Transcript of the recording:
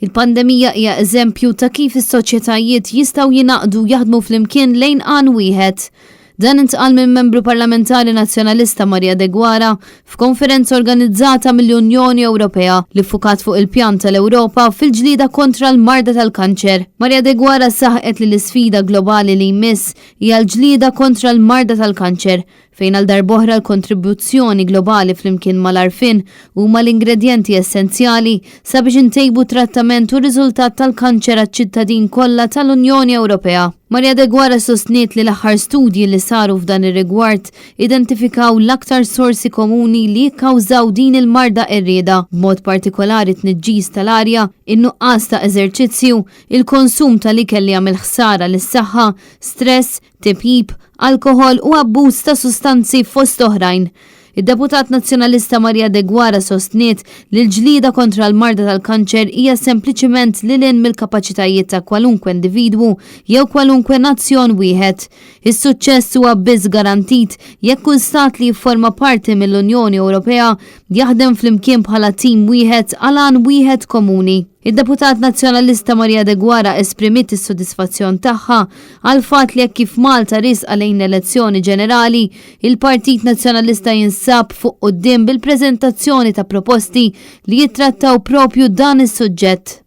Il-pandemija hija eżempju ta' kif is-soċjetajiet jistgħu jingħaqdu jaħdmu flimkien lejn għan wieħed. Dan intqal minn membru parlamentari nazzjonalista Maria Deguara f'konferenza organizzata mill-Unjoni Ewropea li ffukat fuq il-pjan tal-Ewropa fil-ġlieda kontra l-marda tal-kanċer. Maria Deguara saħqet li l-isfida globali li jmiss hija l-ġlieda kontra l-marda tal-kanċer fejn għal darb'oħra l-kontribuzzjoni globali flimkien mal-għarfien huma l-ingredjenti essenzjali sabiex intejbu t-trattament u r-riżultat tal-kanċer għaċ-ċittadin kollha tal-Unjoni Ewropea. Maria Deguara sostniet li l-aħħar studji li saru f'dan ir-rigward identifikaw l-aktar sorsi komuni li jikkawżaw din il-marda qerrieda, b'mod partikolari t-tniġġis tal-arja, in-nuqqas ta' eżerċizzju, il-konsum tal-ikel li jagħmel ħsara lis-saħħa, stress, tipjip, alkoħol u abbuż ta' sustanzi fost oħrajn. Id-deputat Nazzjonalista Maria Deguara sostniet li l-ġlieda kontra l-marda tal-kanċer hija sempliċiment lil hinn mill-kapaċitajiet ta' kwalunkwe individwu jew kwalunkwe nazzjon wieħed. Is-suċċess huwa biss garantit jekk kull stat li jifforma parti mill-Unjoni Ewropea jaħdem flimkien bħala tim wieħed għal għan wieħed komuni. Id-deputat Nazzjonalista Maria Deguara esprimiet is-sodisfazzjon tagħha għall-fatt li hekk kif Malta riesqa lejn l-elezzjoni ġenerali, il-Partit Nazzjonalista jinsab fuq quddiem bil-preżentazzjoni ta' proposti li jittrattaw propju dan is-suġġett.